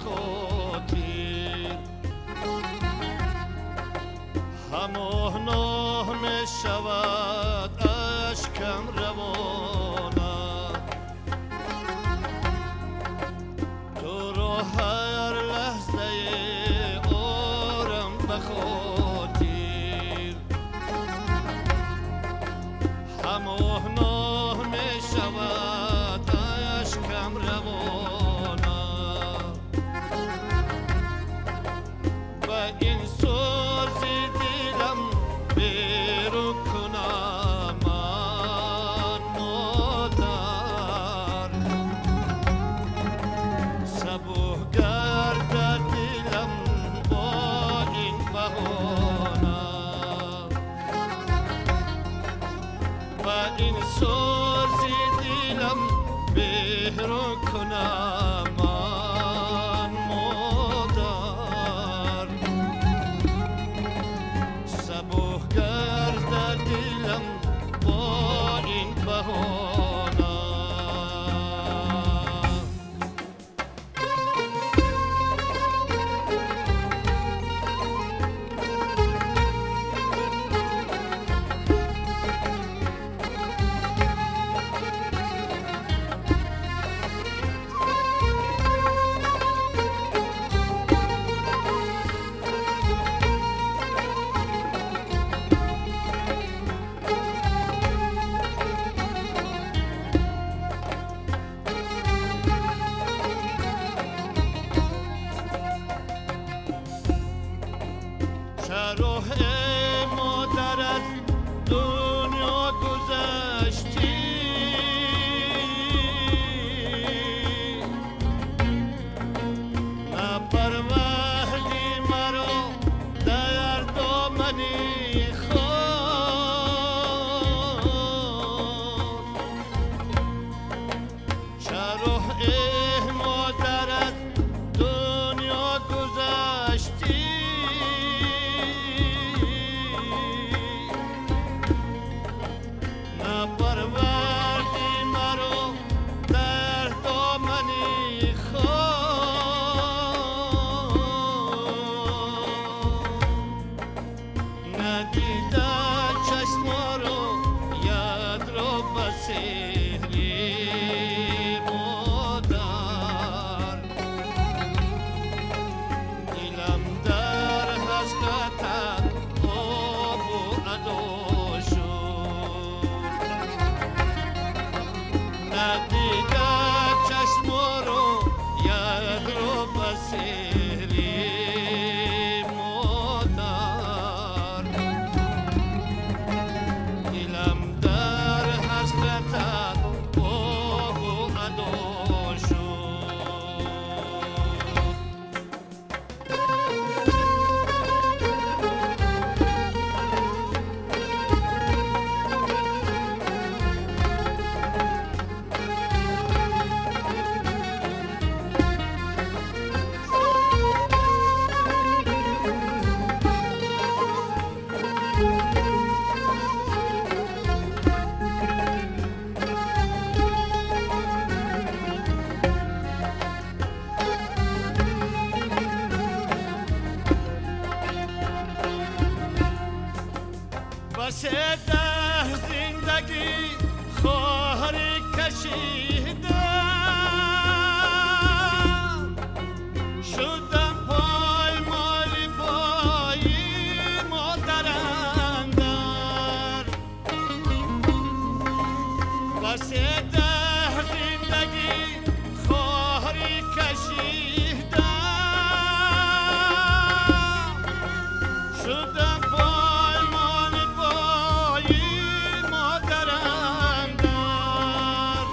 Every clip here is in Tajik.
بخاطر همه می شود اشکم روانه تو را هر لحظه آرم بخاطر همه می شود اشکم روانه و این سوز دلم بیرون کنم من مادر صبوح گردد دلم با این بهانه و این سوز دلم بیرون کنم من مادر صبوح گردد دلم با این بهانه. چرا ای مادر از دنیا گذشتی نپروردی مرا در دامن خود چرا ای مادر از دنیا گذشتی نپروردی مرا در دامن خود ندیده چشم رو یاد رو به سحری مادر دلم در حسرتت آب و ادا شد ندیده چشم رو یاد رو به سحری مادر دلم در حسرتت آب و ادا شد. بسه ده زندگی خواهر کشیدم شدم پایمال پای مادر اندر بسه ده زندگی خواهر کشیدم شدم پایمال پای مادر اندر.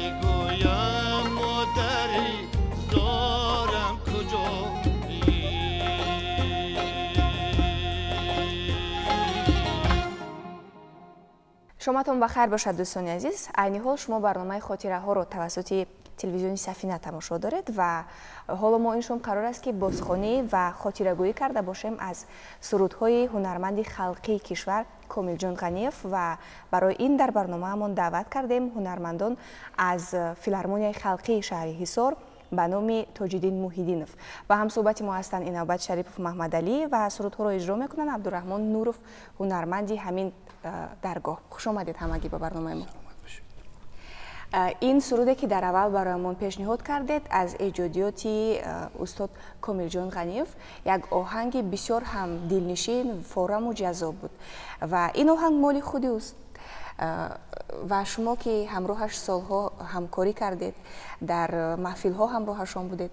میگویم مادری زارم کجایی. Шоматон ба хайр бошад, дӯстони азиз. Айни ҳол шумо барномаи хотираҳоро тавассути телевизиони Сафина тамошо доред ва ҳоло мо ин шом қарор аст, ки бозхонӣ ва хотирагӯӣ карда бошем аз сурудҳои ҳунарманди халқии кишвар Комилҷон Ғаниев ва барои ин дар барномаамон даъват кардем ҳунармандон аз филармонияи халқии шаҳри Ҳисор ба номи Тоҷиддин Муҳиддинов ва ҳамсӯҳбати мо ҳастанд Инобат Шарипов Маҳмадалӣ ва сурудҳоро иҷро мекунанд Абдураҳмон Нуров, ҳунарманди ҳамин даргоҳ. Хуш омадед ҳамагӣ ба барномаи мо. Ин суруде, ки дар аввал бароямон пешниҳод кардед, аз эҷодиёти устод Комилҷон Ғаниев, як оҳанги бисёр ҳам дилнишин, фораму ҷаззоб буд ва ин оҳанг моли худи ӯст ва шумо, ки ҳамроҳаш солҳо ҳамкорӣ кардед, дар маҳфилҳо ҳамроҳашон будед,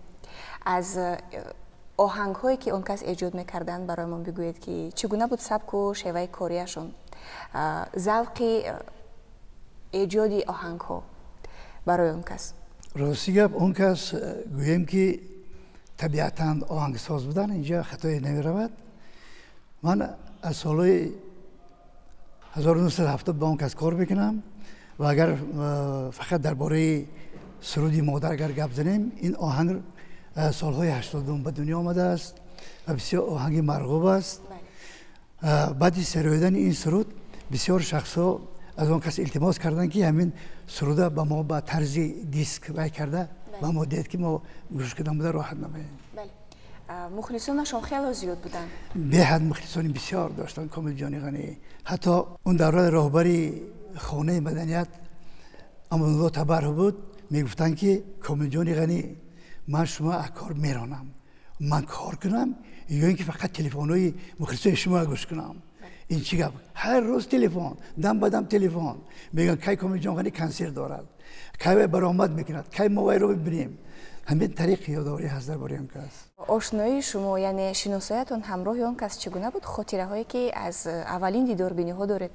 аз оҳангҳое, ки он кас эҷод мекарданд, бароямон бигӯед, ки чӣ гуна буд сабку шеваи кориашон, завқи эҷоди оҳангҳо барои он кас. Рости гап, он кас гӯем, ки табиатан оҳангсоз будан, инҷа хатое намеравад. Ман аз солҳои 1970 ба он кас кор мекунам ва агар фақат дар бораи суруди модар агар гап занем, ин оҳанг солҳои 80 ба дунё омадааст ва бисёр оҳанги марғуб аст. Баъди сароидани ин суруд бисёр шахсҳо аз он кас илтимос карданд, ки ҳамин суруда ба мо ба тарзи диск вай карда ба мо диҳед, ки мо гӯш кардан буда роҳат намоем. Мухлисонашон хело зиёд буданд. Беҳад мухлисони бисёр доштанд Комилҷони Ғанӣ. Ҳатто он давраи роҳбари хонаи маданият Амонулло Табаров буд, мегуфтанд, ки Комилҷони Ғанӣ, ман шумо аз кор меронам, ман кор кунам ё ин ки фақат телефонҳои мухлисони шумо гӯш кунам? Ин чӣ гап, ҳар рӯз телефон, дам ба дам телефон, мегӯянд, кай Комилҷон Ғанӣ консерт дорад, кай вай баромад мекунад, кай мо вайро бибинем. Ҳамин тариқ ёдоворӣ ҳаст дар бораи он кас. Ошноии шумо, яъне шиносоятон ҳамроҳи он кас чӣ гуна буд? Хотираҳое, ки аз аввалин дидорбиниҳо доред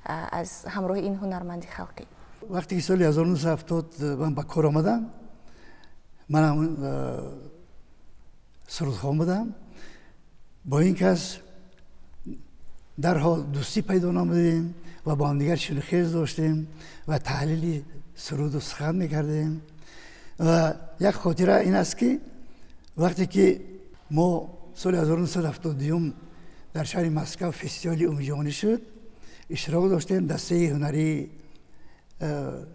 аз ҳамроҳи ин ҳунарманди халқӣ. Вақте ки соли 1970 ман ба кор омадам, ман ҳамон сурудхон будам, бо ин кас дарҳол дӯстӣ пайдо намудем ва бо ҳамдигар шинохез доштем ва таҳлили суруду сухан мекардем. Ва як хотира ин аст, ки вақте ки мо соли 1972 дар шаҳри Москва фестивали умумиҷаҳонӣ шуд, иштирок доштем, дастаи ҳунарии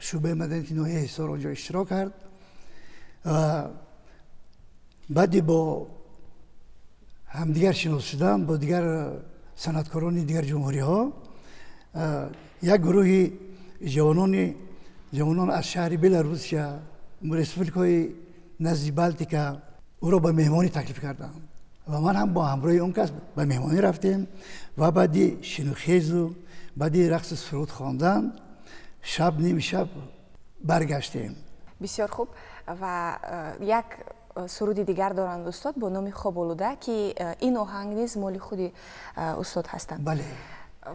шӯъбаи маданияти ноҳияи Ҳисор онҷо иштирок кард. Баъди бо ҳамдигар шинос шудан бо дигар санъаткорони дигар ҷумҳуриҳо, як гурӯҳи ҷавонон аз шаҳри Беларусия, республикаҳои назди Балтика ӯро ба меҳмонӣ таклиф карданд ва ман ҳам бо ҳамроҳи он кас ба меҳмонӣ рафтем ва баъди шинухезу баъди рақсу суруд хондан шаб ними шаб баргаштем. Бисёр хуб. Ва як суруди дигар доранд устод бо номи Хоболуда, ки ин оҳанг низ моли худи устод ҳастанд. Бале.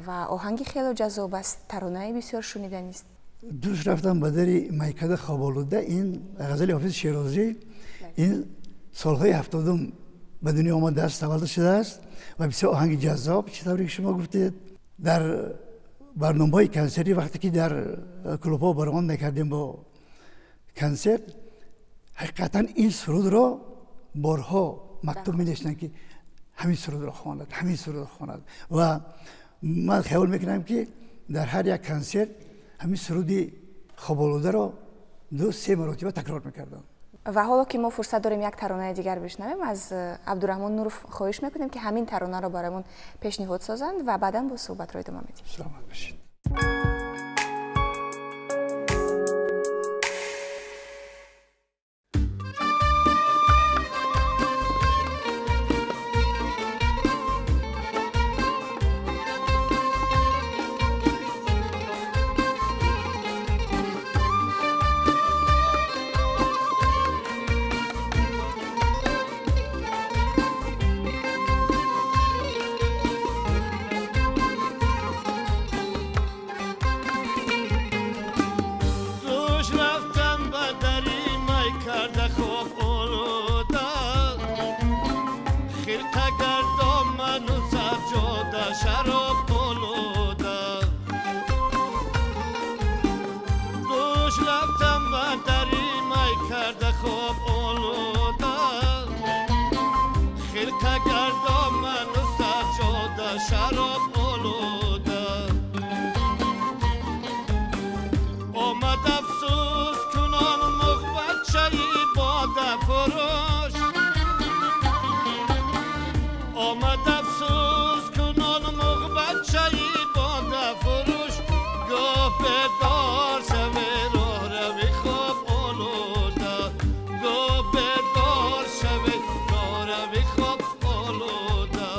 Ва оҳанги хело ҷаззоб аст, таронаи бисёр шуниданист. Дӯст рафтам ба дари майкада хоболуда, ин ғазали Ҳофиз Шерозӣ, ин солҳои 70 ба дунё омадааст, таваллуд шудааст ва бисёр оҳанги ҷаззоб, чӣ тавре ки шумо гуфтед. Дар барномаҳои консертӣ, вақте ки дар клубҳо баромад мекардем бо консерт, ҳақиқатан ин сурудро борҳо мактуб менавиштанд, ки ҳамин сурудро хонад, ҳамин сурудро хонад. Ва ман хаёл мекунам, ки дар ҳар як консерт ҳамин суруди хоболударо 2-3 маротиба такрор мекардам. Ва ҳоло ки мо фурсат дорем як таронаи дигар бишнавем, аз Абдураҳмон Нуров хоҳиш мекунем, ки ҳамин таронаро бароямон пешниҳод созанд ва баъдан боз суҳбатро идома медиҳем. Саломат бошед. карда хоб олуда, хирқа гардоману саҷода шароб олуда. Дӯш рафтам ба дари май карда хоб олуда, хирқа гардоману саҷода шароб олуда. Омад афсӯс кунон муғбачаи бодафурӯш, омад афсӯс кунон муғбачаи бодафурӯш, гоҳ бедор шаве роҳрави хоб олуда, гоҳ бедор шаве роҳрави хоб олуда.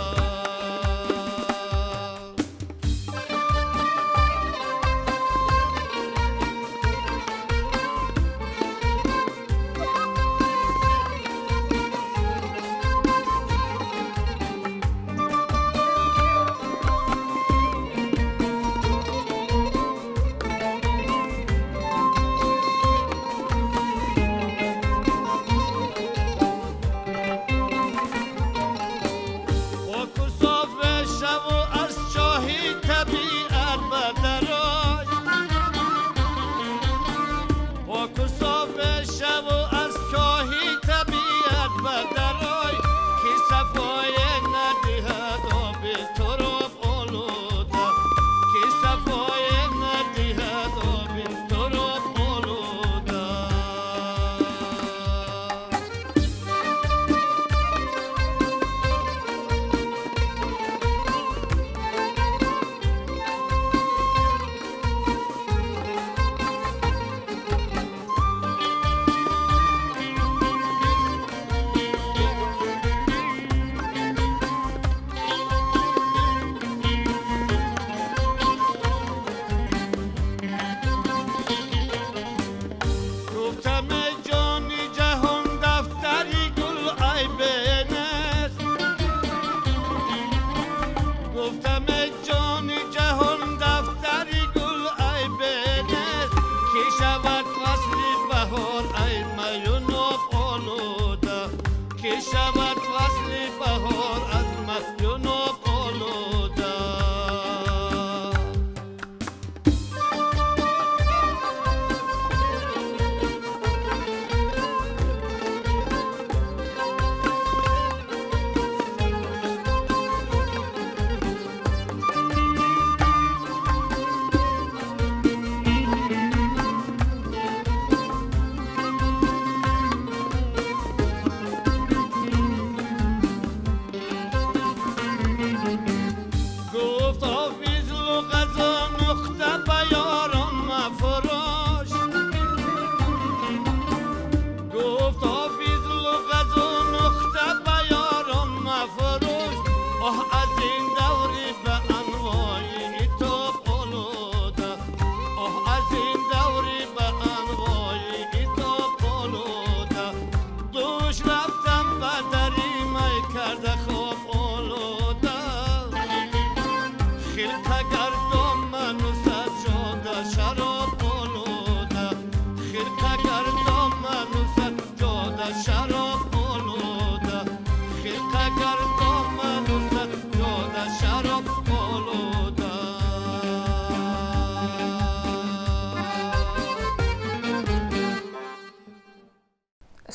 Шавад васли баҳор аз маюну олуда.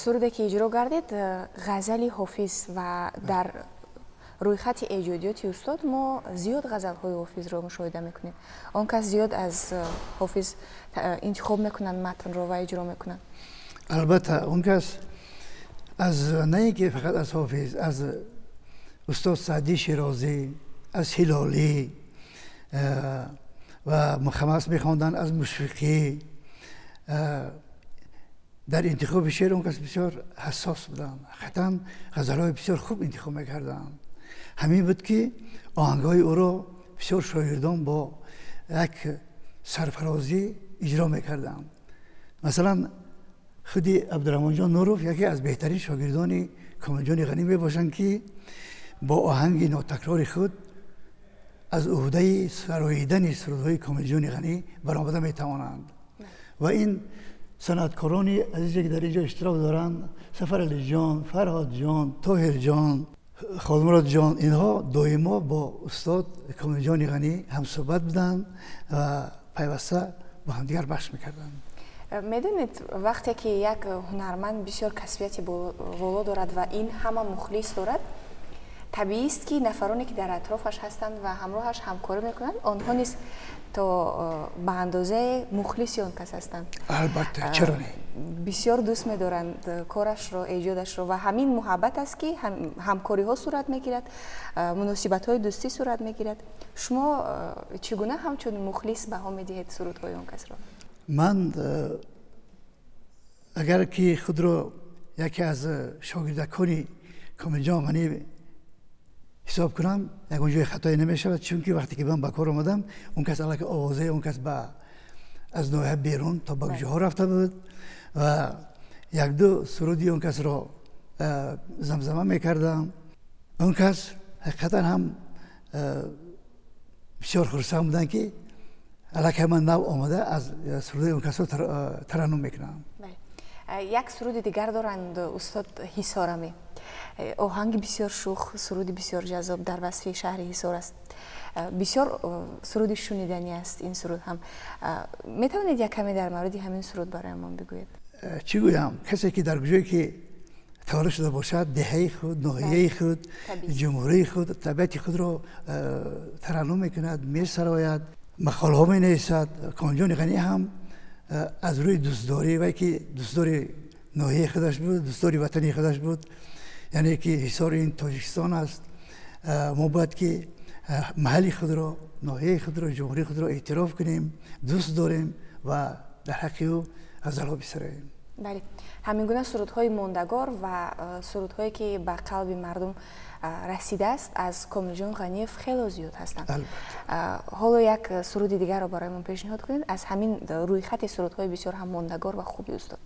Суруде ки иҷро гардид ғазали Ҳофиз ва дар рӯйхати эҷодиёти устод мо зиёд ғазалҳои Ҳофизро мушоҳида мекунем. Он кас зиёд аз Ҳофиз интихоб мекунанд матнро ва иҷро мекунанд. Албатта, он кас аз на ин ки фақат аз Ҳофиз, аз устод Саъдӣ Шерозӣ, аз Ҳилолӣ ва мухаммас мехонданд, аз Мушфиқӣ. Дар интихоби шеър он кас бисёр ҳассос буданд, ҳақиқатан ғазалҳои бисёр хуб интихоб мекарданд. Ҳамин буд ки оҳангҳои ӯро бисёр шогирдон бо як сарфарозӣ иҷро мекарданд. Масалан, худи Абдураҳмонҷон Нуров яке аз беҳтарин шогирдони Комилҷони Ғанӣ мебошанд ки бо оҳанги нотакрори худ аз уҳдаи сароидани сурудҳои Комилҷони Ғанӣ баромада метавонанд. Ва ин Санъаткорони азизе, ки дар ин ҷо иштирок доранд, Сафаралиҷон, Фарҳодҷон, Тоҳирҷон, Холмуродҷон, инҳо доимо бо устод Комилҷони Ғанӣ ҳамсӯҳбат буданд ва пайваста бо ҳамдигар баҳс мекарданд. Медонед, вақте ки як ҳунарманд бисёр касбияти воло дорад ва ин ҳама мухлис дорад, табиист, ки нафароне, ки дар атрофаш ҳастанд ва ҳамроҳаш ҳамкорӣ мекунанд, онҳо низ то ба андозаи мухлиси он кас ҳастанд. Албатта, чаро не? Бисёр дӯст медоранд корашро, эҷодашро, ва ҳамин муҳаббат аст, ки ҳамкориҳо сурат мегирад, муносибатҳои дӯстӣ сурат мегирад. Шумо чӣ гуна ҳамчун мухлис баҳо медиҳед сурудҳои он касро? Ман агар ки худро яке аз шогирдакони Комилҷон Ғанӣ ҳисоб кунам, ягон ҷои хатое намешавад, чунки вақте ки ман ба кор омадам, он кас аллакай овозаи он кас ба аз ноҳия берун то ба куҷоҳо рафта буд ва якду суруди он касро замзама мекардам. Он кас ҳақиқатан ҳам бисёр хурсанд буданд, ки аллакай ман нав омада аз суруди он касро тараннум мекунам. Як суруди дигар доранд устод, «Ҳисораме». Оҳанги бисёр шух, суруди бисёр ҷаззоб дар васфи шаҳри Ҳисор аст. Бисёр суруди шуниданӣ аст ин суруд ҳам. Метавонед як каме дар мавриди ҳамин суруд бароямон бигӯед? Чӣ гӯям, касе ки дар куҷое ки таваллуд шуда бошад, деҳаи худ, ноҳияи худ, ҷумҳурии худ, табиати худро тараннум мекунад, месарояд, мақолаҳо менависад. Комилҷони Ғанӣ ҳам аз рӯи дӯстдорӣ, вай ки дӯстдори ноҳияи худаш буд, дӯстдори ватани худаш буд, яъне ки Ҳисор ин Тоҷикистон аст, мо бояд ки маҳалли худро, ноҳияи худро, ҷумҳурии худро эътироф кунем, дӯст дорем ва дар ҳаққи ӯ ғазалҳо бисароем. Бале, ҳамин гуна сурудҳои мондагор ва сурудҳое, ки ба қалби мардум расидааст, аз Комилҷон Ғаниев хело зиёд ҳастанд. Ҳоло як суруди дигарро бароямон пешниҳод кунед аз ҳамин рӯйхати сурудҳои бисёр ҳам мондагор ва хуби устод.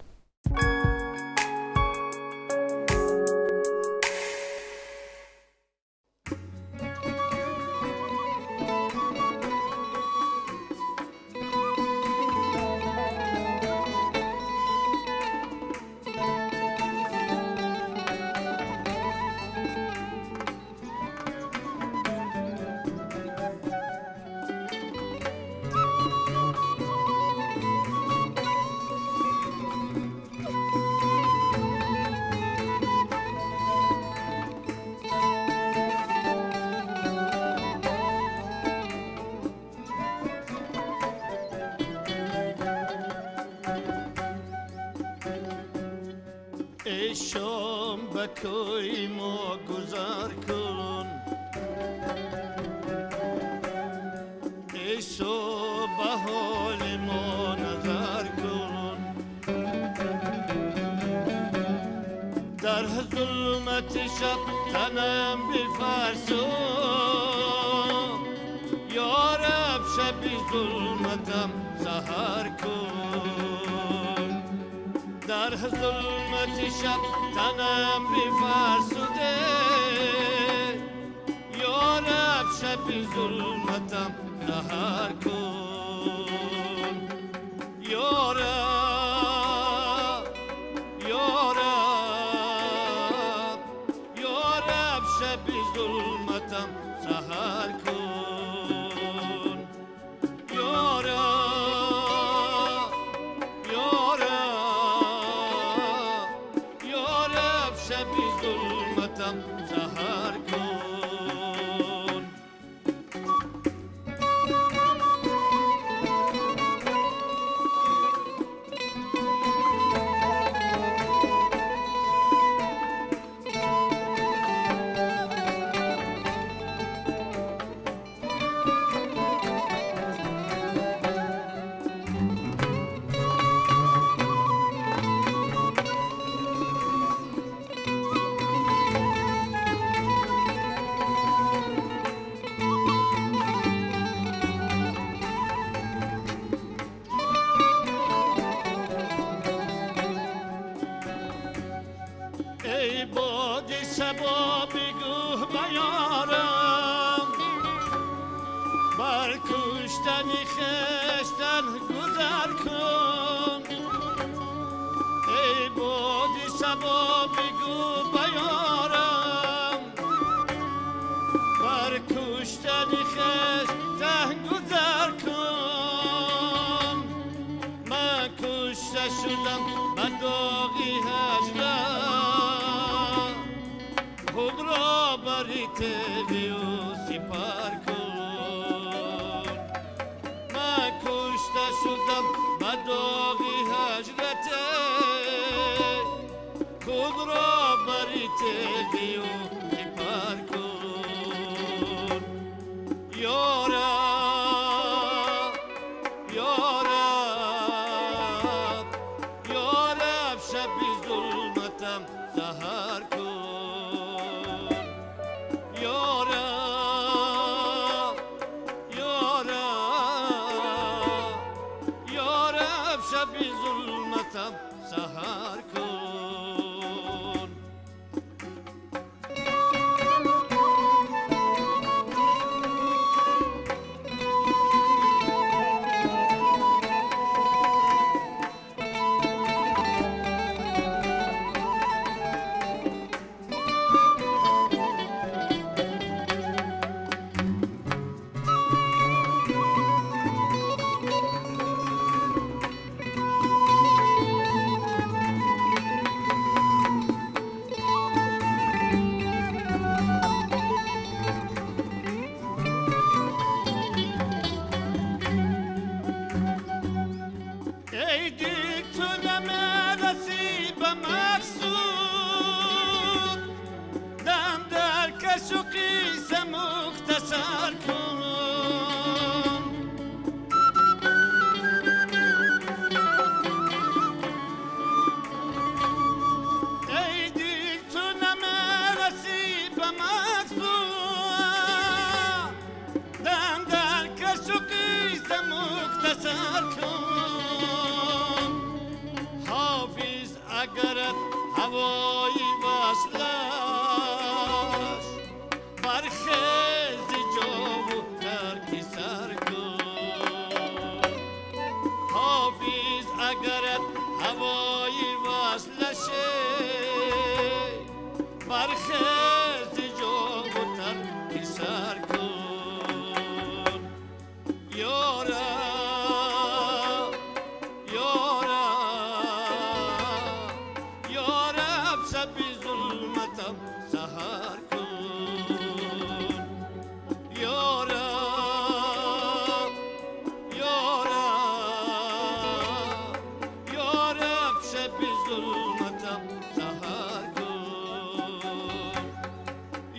Шом ба кӯи мо гузар кун, эй субҳ ба ҳоли мо назар кун. Дар зулмати шаб танам бифарсуд, ё раб, шаби зулматам саҳар кун. Дар зулмати шаб танам бифарсуде, ё раб, шаби зулматам саҳар кун. Ё раб, ё раб, ё раб, шаби зулматам саҳар кун. Ё раб, ё раб, ё раб, шаби зулматам саҳар кун. Эй боди сабо, бигӯ ба ёрам, бар куштани хештан гузар кун. بادی صبا بگو بیارم بر کشتن خویش ته گذر کن من کشته شدم به داغ هجرت خود را بر تیغ و سپر کن من کشته شدم به داغ هجرت خود را بر تیغ و سپر کن یارب یارب یارب شب ظلمتم سحر کن یارب یارب یارب شب ظلمتم سحر کن. ای دل تو نمی‌رسی به مقصود دم در کش و قیس مختصر کن ای دل تو نمی‌رسی به مقصود دم در کش و قیس مختصر کن حافظ اگرت هوای وصلش برخیز جا و ترک سر کن حافظ اگرت هوای وصلش برخیز جا و ترک سر کن یارب یارب یارب شب ظلمتم سحر کن یارب یارب یارب شب ظلمتم سحر کن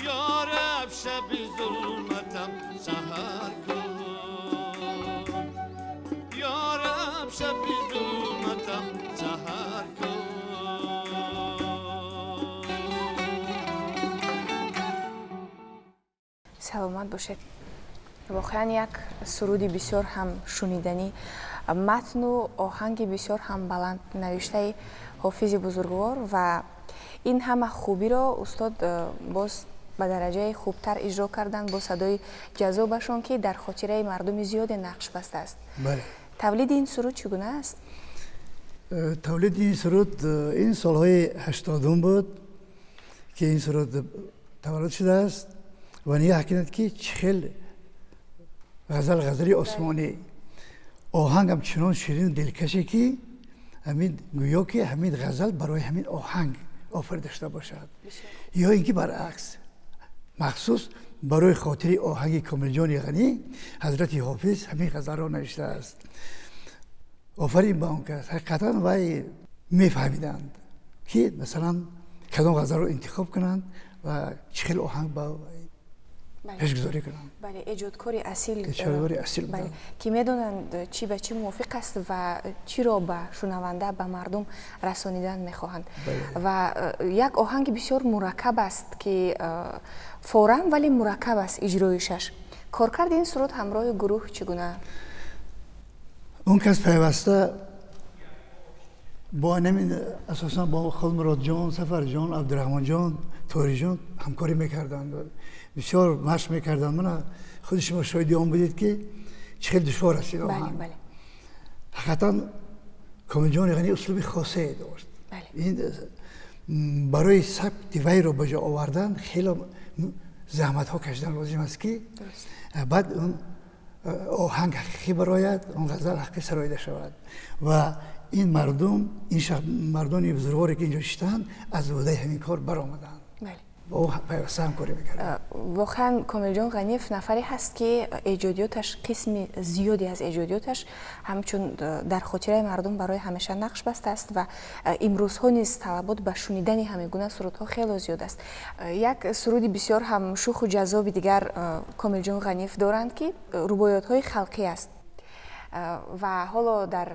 یارب شب ظلمتم سحر کن یارب شب ظلمتم سحر کن. Саломат бошед. Воқеан як суруди бисёр ҳам шуниданӣ, матну оҳанги бисёр ҳам баланд навиштаи ҳофизи бузургвор ва ин ҳама хубиро устод боз ба дараҷаи хубтар иҷро карданд бо садои ҷаззобашон ки дар хотираи мардуми зиёде нақш бастааст. Бале. Тавлиди ин суруд чӣ гуна аст? Тавлиди ин суруд ин солҳои 80-ум буд ки ин суруд таваллуд шудааст ва нигоҳ кунед ки чӣ хел ғазал ғазали осмонӣ оҳангам чунон ширину дилкаше ки ҳамин гӯё ки ҳамин ғазал барои ҳамин оҳанг офарида шуда бошад ё ин ки баръакс махсус барои хотири оҳанги Комилҷони Ғанӣ ҳазрати ҳофиз ҳамин ғазалро навиштааст. Офарин ба он кас, ҳақиқатан вай мефаҳмиданд ки масалан кадом ғазалро интихоб кунанд ва чӣ хел оҳанг ба пешгузорӣ кунанд. Бале, эҷодкори асил, эҷодкори асил бале, ки медонанд чӣ ба чӣ мувофиқ аст ва чиро ба шунаванда, ба мардум расонидан мехоҳанд. Ва як оҳанги бисёр мураккаб аст ки форам, вале мураккаб аст иҷроишаш. Коркарди ин суруд ҳамроҳи гурӯҳ чӣ гуна? Он кас пайваста бо ҳамин асосан бо Холмуродҷон, Сафарҷон, Абдураҳмонҷон, Ториҷон ҳамкорӣ мекарданд, бисёр машқ мекарданд. Мана худи шумо шоҳиди он будед ки чӣ хел душвор аст ин оҳанг. Ҳақиқатан Комилҷони Ғанӣ услуби хосае дошт. Ин барои сабти вайро ба ҷо овардан хеле заҳматҳо кашидан лозим аст, ки баъд он оҳанг ҳақиқӣ барояд, он ғазал ҳақиқӣ сароида шавад. Ва ин мардум, ин мардони бузургворе ки инҷо шиштаанд, аз уҳдаи ҳамин кор баромаданд. Бо ӯ пайваста ҳамкорӣ мекарданд. Воқеан Комилҷон Ғаниев нафаре ҳаст, ки эҷодиёташ, қисми зиёде аз эҷодиёташ ҳамчун дар хотираи мардум барои ҳамеша нақш бастааст ва имрӯзҳо низ талабот ба шунидани ҳамин гуна сурудҳо хело зиёд аст. Як суруди бисёр ҳам шуху ҷаззоби дигар Комилҷон Ғаниев доранд, ки рубоётҳои халқӣ аст. Ва ҳоло дар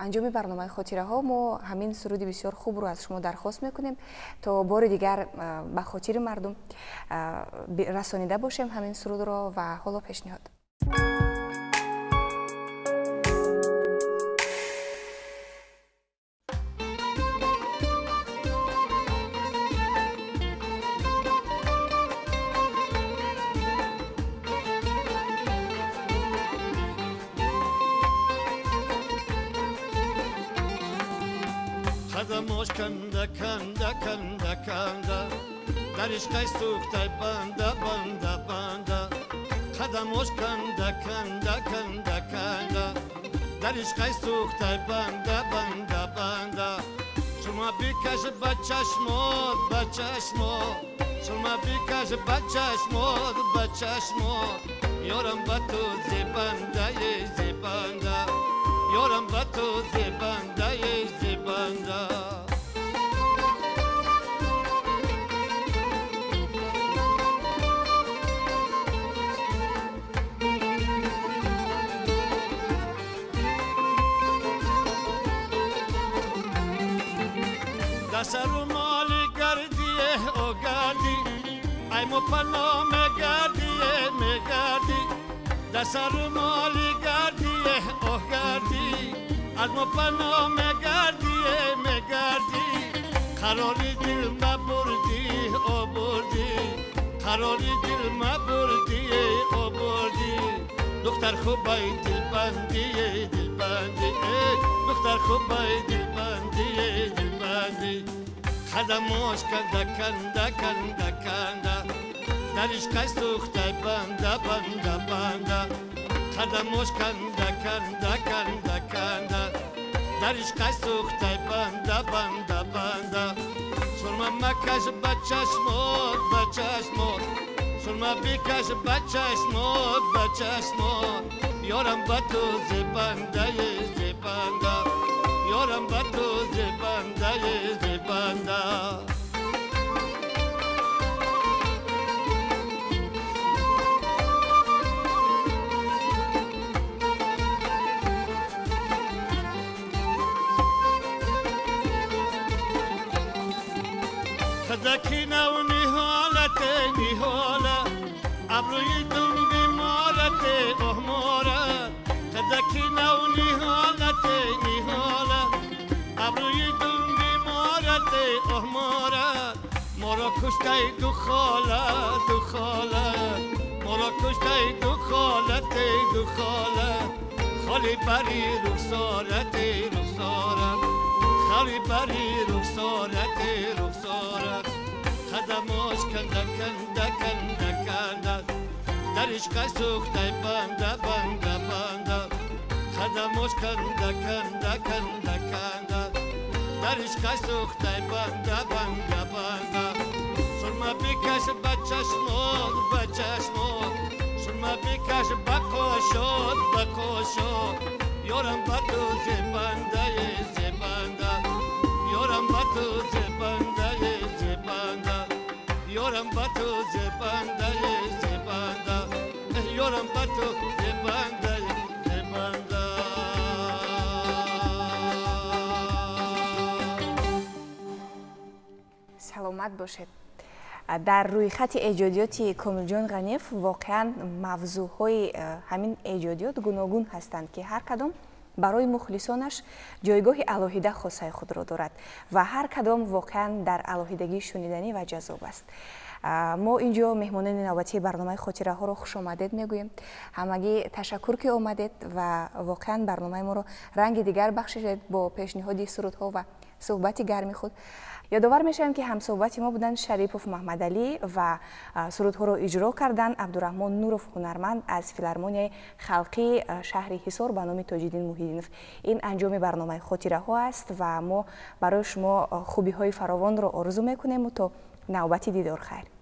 анҷоми барномаи хотираҳо мо ҳамин суруди бисёр хубро аз шумо дархост мекунем, то бори дигар ба хотири мардум расонида бошем ҳамин сурудро. Ва ҳоло пешниҳод. قدماش کنده کنده کنده کنده در عشق سوخته بنده بنده بنده قدماش کنده کنده کنده کنده در عشق سوخته بنده بنده بنده شما بکش به چشمات به چشمات شما بکش به چشمات به چشمات یارم به تو زیبنده زیبنده یارم به تو زیبنده زیبنده. دست رو مالی گردیه او گردی ای مپنا میگردیه میگردی دست رو مالی گردیه او گردی از مپنا میگردیه میگردی قراری دل مبردی او بردی قراری دل مبردی او بردی دختر خوبای دلبندی دلبندی دختر خوبای دلبندی دلبندی قدماش کنده کنده کنده کنده در عشق سوخته بنده بنده بنده قدماش کنده کنده کنده کنده در عشق سوخته بنده بنده بنده سرما مکش به چشمات به چشمات سرما بکش به چشمات به چشمات یارم به تو زیبنده زیبنده یارم به تو زیبنده زیبنده. خدکینه و نهالت نهاله ابروی دم بیمارت احمارت خدکینه و نهالت نهاله ابروی دم بیمارت احمارت مرا کشته دو خاله دو خاله مرا کشته دو خالت دو خاله خالی بری رخسارت رخسارت خالی بری رخسارت رخسارت قدماش کنده کنده کنده کنده در عشق سوخته بنده بنده بنده قدماش کنده کنده کنده کنده در عشق سوخته بنده بنده بنده سرما بکش به چشمات به چشمات سرما بکش به قاشات به قاشات یارم به تو زیبنده زیبنده یارم به تو زیبنده زیبنده یارم به تو زیبنده زیبنده یارم به تو زیبنده زیبنده. саломат бошед. Дар рӯйхати эҷодиёти Комилҷон Ғаниев воқеан мавзӯъҳои ҳамин эҷодиёт гуногун ҳастанд, ки ҳар кадом барои мухлисонаш ҷойгоҳи алоҳида хосаи худро дорад ва ҳар кадом воқеан дар алоҳидагӣ шуниданӣ ва ҷаззоб аст. Мо инҷо меҳмонони навбатии барномаи хотираҳоро хушомадед мегӯем. Ҳамагӣ ташаккур, ки омадед ва воқеан барномаи моро ранги дигар бахшидед бо пешниҳоди сурудҳо ва Суҳбати гарми худ. Ёдовар мешавем, ки ҳамсуҳбати мо буданд Шарипов Маҳмадалӣ ва сурудҳоро иҷро карданд Абдураҳмон Нуров, ҳунарманд аз филармонияи халқии шаҳри Ҳисор ба номи Тоҷиддин Муҳиддинов. Ин анҷоми барномаи «Хотираҳо» аст ва мо барои шумо хубиҳои фаровонро орзу мекунему то навбати дидор хайр.